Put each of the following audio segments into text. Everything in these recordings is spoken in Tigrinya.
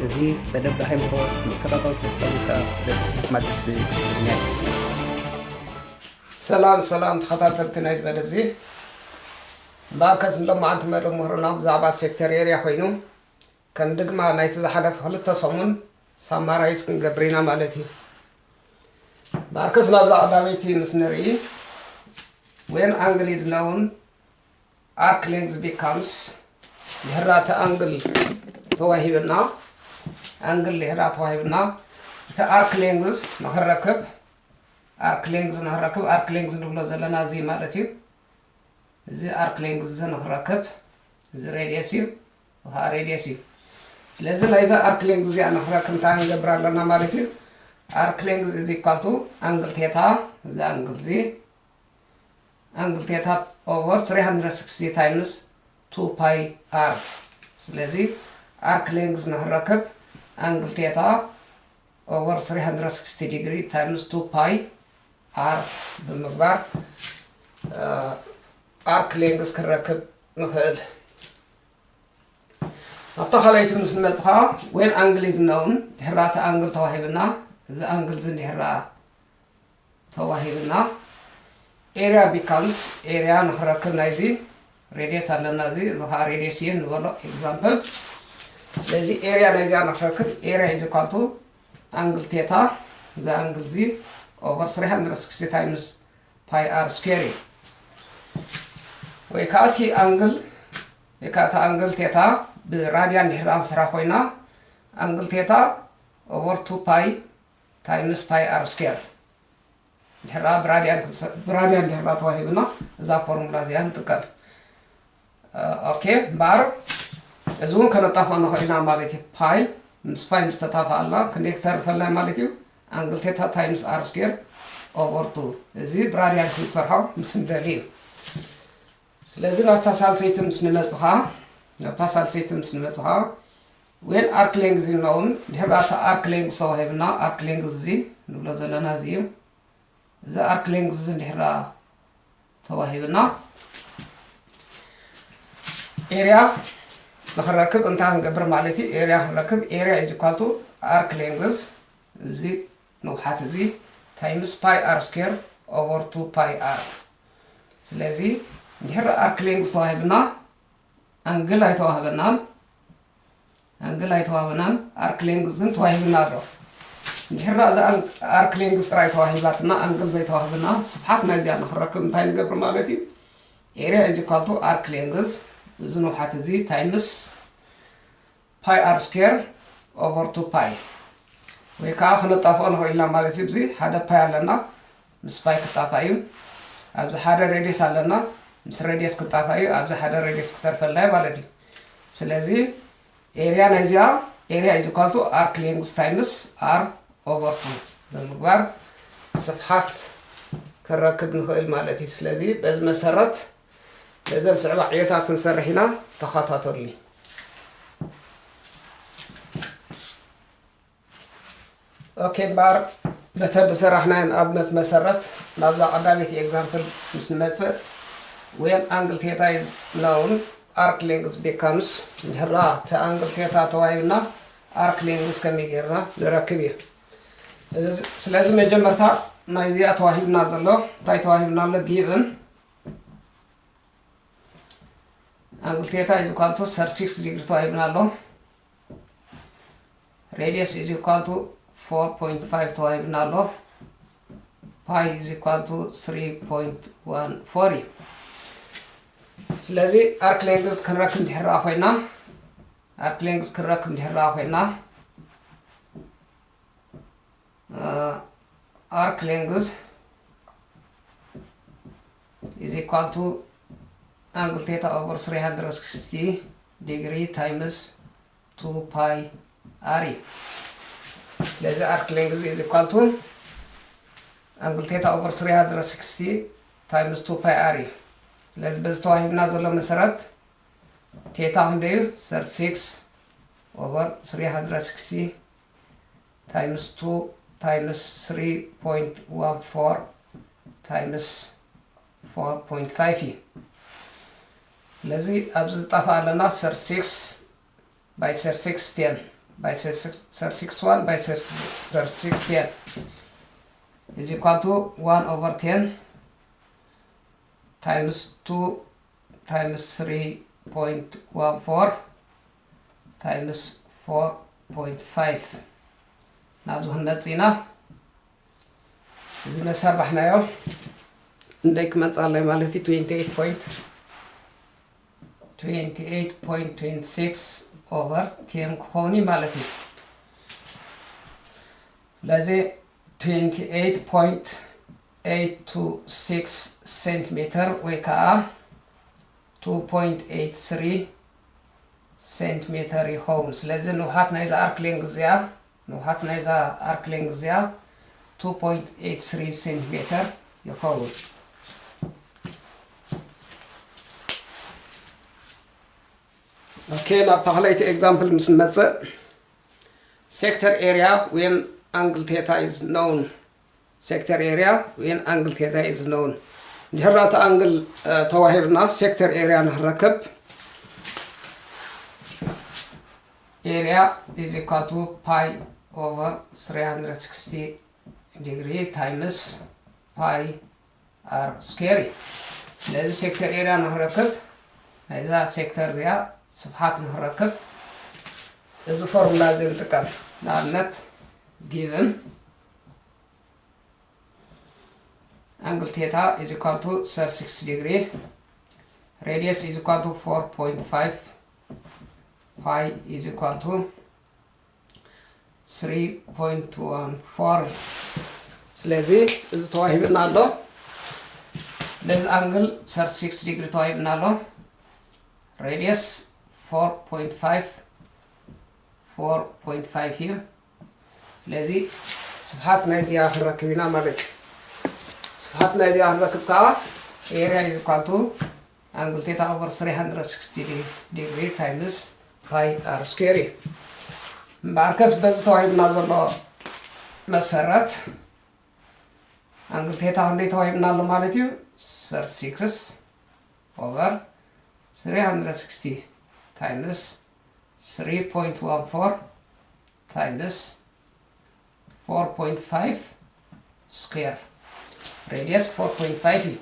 እዚ መደብ ብሃይምሮ መሰረታዊ ስፖርታዊ ከኣ ደስ ማድረስ ትግርኛ እዩ። ሰላም ሰላም ተኸታተልቲ ናይዚ መደብ እዚ። እምበኣርከስ ንሎማዓንቲ መደብ ምህሮና ብዛዕባ ሴክተር ኤርያ ኮይኑ ከም ድግማ ናይቲ ዝሓለፈ ክልተ ሰሙን ሳማራይዝ ክንገብር ኢና ማለት እዩ። እምበኣርከስ ናብዛ ቀዳመይቲ ምስ ንርኢ when angle is known arc length becomes ድሕራ እቲ ኣንግል ተዋሂብና ኣንግል ድሕራ ተዋሂብና እቲ ኣርክ ሌንግዝ ንክረክብ ኣርክ ሌንግዝ ንክረክብ ኣርክ ሌንግዝ ንብሎ ዘለና እዚ ማለት እዩ። እዚ ኣርክ ሌንግዝ እዚ ንክረክብ እዚ ሬድየስ እዩ። እዚ ከዓ ሬድየስ እዩ። ስለዚ ናይዛ ኣርክ ሌንግዝ እዚኣ ንክረክብ እንታይ ክንገብር ኣለና ማለት እዩ? ኣርክ ሌንግዝ is equal to ኣንግል ቴታ እዚ ኣንግል እዚ ኣንግል ቴታ over three hundred sixty times two pi r። ስለዚ ኣርክ ሌንግዝ ንክረክብ ኣንግል ቴታ over three hundred sixty degree times two pi r ብምግባር ኣርክ ሌንግዝ ክንረክብ ንኽእል። ኣብታ ካልኣይቲ ምስ ንመጽእ ከዓ when angle is known ድሕራ እቲ ኣንግል ተዋሂብና እዚ ኣንግል እዚ ድሕራ ተዋሂብና area becomes area ንክረክብ ናይዚ ሬድየስ ኣለና እዚ እዚ ከዓ ሬድየስ እዩ ንበሎ ኤግዛምፕል። ስለዚ ኤርያ ናይዚኣ ንክረክብ ኤርያ is equal to ኣንግል ቴታ እዚ ኣንግል እዚ over three hundred sixty times pi r square እዩ። ወይ ከዓ እቲ ኣንግል ወይ ከዓ እቲ ኣንግል ቴታ ብራድያን ድሕራ ንስራ ኮይና ኣንግል ቴታ over two pi times pi r square ድሕራ ብራድያን ብራድያን ድሕራ ተዋሂብና እዛ ፎርሙላ እዚኣ ንጥቀም። ኦኬ እምበኣር እዚ እውን ከነጣፍኦ ንኽእል ኢና ማለት እዩ። ፓይ ምስ ፓይ ምስ ተጣፍኣላ ክንደይ ክተርፈልና ማለት እዩ? ኣንግል ቴታ ታይምስ ኣር ስኩዌር ኦቨር ቱ። እዚ ብራድያን ክንሰርሖ ምስ ንደሊ እዩ። ስለዚ ናብታ ሳልሰይቲ ምስ ንመጽእ ኸዓ ናብታ ሳልሰይቲ ምስ ንመጽእ ኸዓ when arc length is known ድሕሪ እታ ኣርክ ሌንግዝ ተዋሂብና ኣርክ ሌንግዝ እዚ ንብሎ ዘለና እዚ እዩ። እዚ ኣርክ ሌንግዝ እዚ እንድሕራ ተዋሂብና ኤርያ ንክረክብ እንታይ ክንገብር ማለት እዩ? ኤርያ ክንረክብ ኤርያ is equal to arc length እዚ ንውሓት እዚ ታይምስ ፓይ ኣር ስኩዌር ኦቨር ቱ ፓይ ኣር። ስለዚ እንድሕር ኣርክ ሌንግዝ ተዋሂብና ኣንግል ኣይተዋህበናን ኣንግል ኣይተዋህበናን ኣርክ ሌንግዝ ግን ተዋሂብና ኣሎ። እንድሕር እዛ ኣርክ ሌንግዝ ጥራይ ተዋሂባትና ኣንግል ዘይተዋህበና ስፍሓት ናይዚኣ ንክረክብ እንታይ ንገብር ማለት እዩ? ኤርያ is equal to ኣርክ ሌንግዝ እዚ ንውሓት እዚ ታይምስ ፓይ ኣር ስኩዌር ኦቨር ቱ ፓይ ወይ ከዓ ክነጣፍኦ ንኽእል ኢና ማለት እዩ። እዚ ሓደ ፓይ ኣለና ምስ ፓይ ክጣፋእ እዩ። ኣብዚ ሓደ ሬድየስ ኣለና ምስ ሬድየስ ክጣፋእ እዩ። ኣብዚ ሓደ ሬድየስ ክተርፈልና እዩ ማለት እዩ። ስለዚ ኤርያ ናይዚኣ ኤርያ is equal to arc length times r over two ብምግባር ስፍሓት ክንረክብ ንኽእል ማለት እዩ። ስለዚ በዚ መሰረት ነዘን ዝስዕባ ዕዮታት ክንሰርሕ ኢና። ተኸታተሉኒ። ኦኬ እምበኣር በተን ዝሰራሕናየን ኣብነት መሰረት ናብዛ ቀዳመይቲ ኤግዛምፕል ምስ ንመጽእ when angle theta is known arc length becomes እንድሕራ እቲ ኣንግል ቴታ ተዋሂብና ኣርክ ሌንግዝ ከመይ ጌርና ንረክብ እዩ። ስለዚ መጀመርታ ናይዚኣ ተዋሂብና ዘሎ እንታይ ተዋሂብና ኣሎ? ጊቭን ኣንግል ቴታ is equal to thirty six ዲግሪ ተዋሂብና ኣሎ። ሬድየስ is equal to four point five ተዋሂብና ኣሎ። ፓይ is equal to three point one four እዩ። ስለዚ ኣርክ ሌንግዝ ክንረክብ እንድሕር ኮይና ኣርክ ሌንግዝ ክንረክብ እንድሕር ኮይና ኣርክ ሌንግዝ is equal to angle theta over three hundred sixty degree times two pi r እዩ። ስለዚ ኣርክ ሌንግዝ is equal to angle theta over three hundred sixty times two pi r እዩ። ስለዚ በዚ ተዋሂብና ዘሎ መሰረት ቴታ ክንደይ እዩ? thirty six over three hundred sixty times two times three point one four times four point five እዩ። ስለዚ ኣብዚ ዝጠፍእ ኣለና thirty six by thirty six ten by thirty-six one by thirty-six ten is equal to one over ten times two times three point one four times four point five ናብዚ ክንመጽእ ኢና። እዚ መሰርባሕናዮ እንደይ ክመጻለይ ማለት እዩ twenty eight point twenty eight point twenty six over ten ክኸውን እዩ ማለት እዩ። ስለዚ twenty eight point eight two six ሴንቲሜተር ወይ ከዓ two point eight three ሴንቲሜተር ይኸውን። ስለዚ ንውሓት ናይዛ ኣርክ ሌንግ እዚኣ ንውሓት ናይዛ ኣርክ ሌንግ እዚኣ two point eight three ሴንቲሜተር ይኸውን። ኦኬ፣ ናብ ካልኣይቲ ኤግዛምፕል ምስ ንመጽእ sector area when angle theta is known sector area when angle theta is known ድሕር እቲ ኣንግል ተዋሂብና sector area ንክረክብ area is equal to pi over three hundred sixty degree times pi r square እዩ። ስለዚ sector area ንክረክብ ናይዛ sector እዚኣ ስፍሓት ንክረክብ እዚ ፎርሙላ እዚ ንጥቀም። ንኣብነት given angle theta is equal to thirty-six degree radius is equal to four point five pi is equal to three point one four ስለዚ እዚ ተዋሂብና ኣሎ። ነዚ ኣንግል thirty-six degree ተዋሂብና ኣሎ። radius four point five four point five እዩ። ስለዚ ስፍሓት ናይዚኣ ክንረክብ ኢና ማለት እዩ። ስፍሓት ናይዚኣ ክንረክብ ከዓ area is equal to angle theta over three hundred sixty degree times pi r square እዩ። እምበኣርከስ በዚ ተዋሂብና ዘሎ መሰረት angle theta ክንደይ ተዋሂብና ኣሎ ማለት እዩ? thirty-six over three hundred sixty times three point one four times four point five square radius four point five እዩ።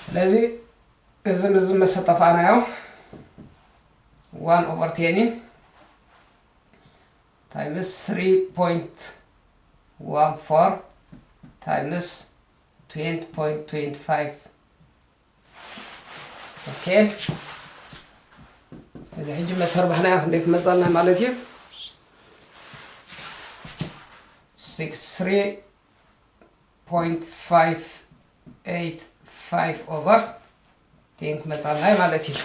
ስለዚ እዚ ንዚ መሰጠፋእናዮ one over ten እዩ times three point one four times twenty point twenty five okay እዚ ሕጂ መሰርባሕናዮ ክንደይ ክመፀልና ማለት እዩ six three point five eight five over ten ክመፃልና እዩ ማለት እዩ።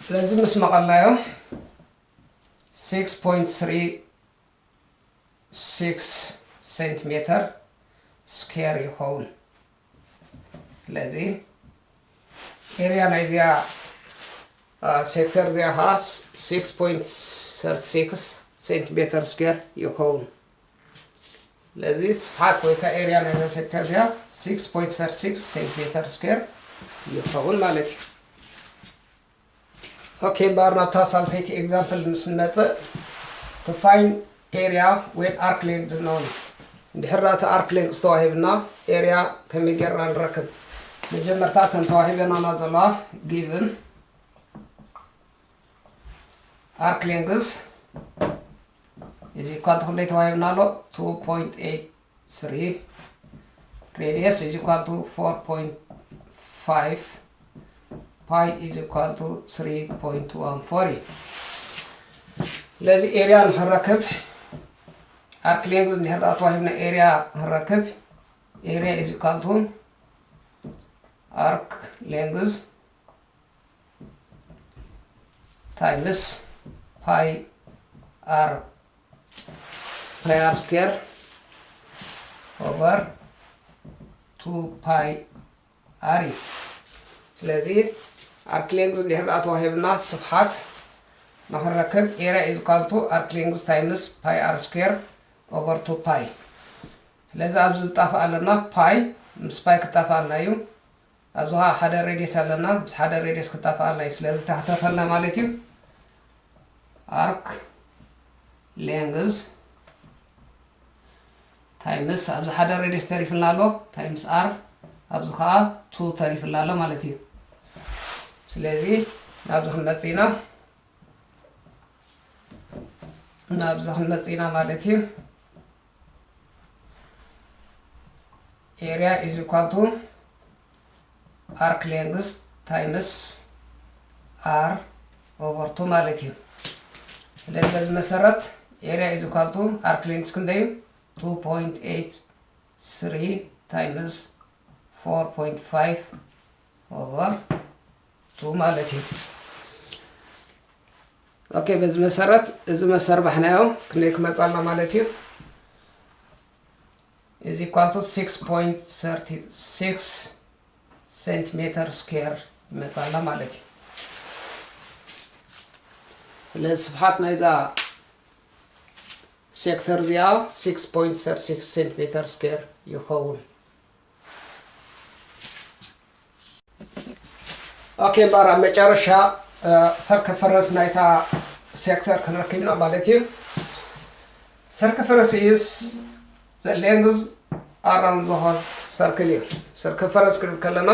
ስለዚ ምስ መቐልናዮ six point three six ሴንቲሜተር ስኩዌር ይኸውን። ስለዚ area ናይዚኣ sector እዚኣ ከዓ six point thirty six ሴንቲሜተር ስኩዌር ይኸውን። ስለዚ ስፍሓት ወይ ከዓ area ናይዛ sector እዚኣ six point thirty six ሴንቲሜተር ስኩዌር ይኸውን ማለት እዩ። ኦኬ እምበኣር ናብታ ሳልሰይቲ example ምስ ንመፅእ to find area when arc length is known እንድሕር እቲ arc length ዝተዋሂብና area ከመይ ጌርና ንረክብ? መጀመርታ እተን ተዋሂበናና ዘለዋ given arc length is equal to ክንደይ ተዋሂብና ኣሎ? two point eight three radius is equal to four point five pi is equal to three point one four እዩ። ስለዚ area ንክንረክብ arc length እንድሕር ደኣ ተዋሂብና area ንክንረክብ area is equal to arc length times pi r pi r square over two pi r እዩ። ስለዚ arc length እንድሕር ደኣ ተዋሂብና ስፍሓት ንክንረክብ area is equal to arc length times pi r square over two pi ስለዚ ኣብዚ ዝጣፍእ ኣለና pi ምስ pi ክጣፍኣልና እዩ። ኣብዚ ከዓ ሓደ ሬድየስ ኣለና። ምስ ሓደ ሬድየስ ክጣፋኣልና እዩ። ስለዚ ተክተፈልና ማለት እዩ። ኣርክ ሌንግዝ ታይምስ ኣብዚ ሓደ ሬድየስ ተሪፍልና ኣሎ፣ ታይምስ ኣር ኣብዚ ከዓ ቱ ተሪፍልና ኣሎ ማለት እዩ። ስለዚ ናብዚ ክንመፅእ ኢና። ናብዚ ክንመፅእ ኢና ማለት እዩ። Area is equal to arc length times r over two ማለት እዩ። ስለዚ በዚ መሰረት area is equal to arc length ክንደይ እዩ? two point eight three times four point five over two ማለት እዩ። ኦኬ፣ በዚ መሰረት እዚ መሰርባሕናዮ ክንደይ ክመፃልና ማለት እዩ? Is equal to six point three six centimeter square ይመፃልና ማለት እዩ። ስለዚ ስፍሓት ናይዛ ሴክተር እዚኣ six point three six centimeter square ይኸውን። ኦኬ፣ እምበኣር ኣብ መጨረሻ ሰርክፈረንስ ናይታ ሴክተር ክንረክብ ኢና ማለት እዩ። Circumference is the length around the whole circle እዩ። Circumference ክንብል ከለና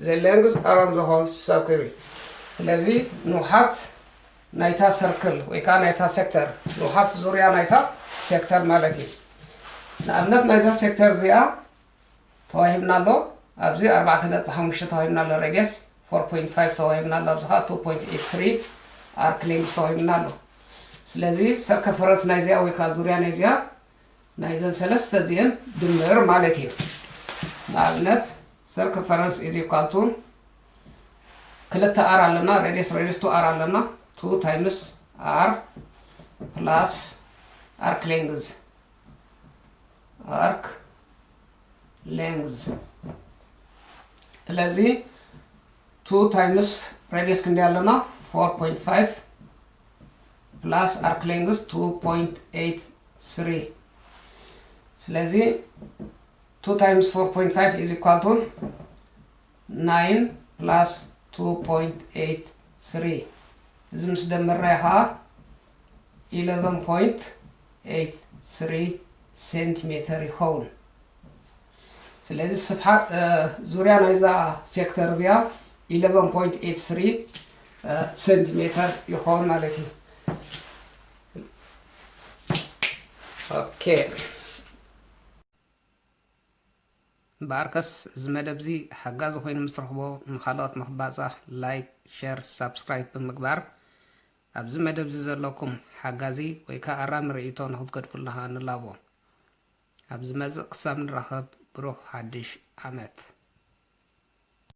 the length around the whole circle እዩ። ስለዚ ንውሓት ናይታ ሰርክል ወይ ከዓ ናይታ ሴክተር፣ ንውሓት ዙርያ ናይታ ሴክተር ማለት እዩ። ንኣብነት ናይዛ ሴክተር እዚኣ ተዋሂብና ኣሎ። ኣብዚ ኣርባዕተ ነጥቢ ሓሙሽተ ተዋሂብና ኣሎ፣ ሬድየስ four point five ተዋሂብና ኣሎ፣ ኣብዚ ከዓ two point eight three arc length ተዋሂብና ኣሎ። ስለዚ ሰርክፈረንስ ናይዚኣ ወይ ከዓ ዙርያ ናይዚኣ ናይዘን ሰለስተ እዚአን ድምር ማለት እዩ። ንኣብነት ሰርክፈረንስ is equal to ክልተ ኣር ኣለና፣ ሬድየስ ሬድየስ two ኣር ኣለና፣ two times r plus arc length arc length። ስለዚ two times ሬድየስ ክንደይ ኣለና? Four point five plus arc length two point eight three። ስለዚ two times four point five is equal to nine plus two point eight three። እዚ ምስ ደመርናዮ ከዓ eleven point eight three ሴንቲሜተር ይኸውን። ስለዚ ስፍሓት ዙርያ ናይዛ ሴክተር እዚኣ eleven point eight three ሴንቲሜተር ይኸውን ማለት እዩ። ኦኬ። እምበኣርከስ እዚ መደብ እዚ ሓጋዚ ኮይኑ ምስ ትረኽቦ ንኻልኦት ንኽባፃሕ ላይክ፣ ሸር፣ ሳብስክራይብ ብምግባር ኣብዚ መደብ እዚ ዘለኩም ሓጋዚ ወይ ከዓ ኣራሚ ርእይቶ ንኽትገድፉልና ከዓ ንላቦ። ኣብ ዝመፅእ ክሳብ ንራኸብ ብሩኽ ሓድሽ ዓመት።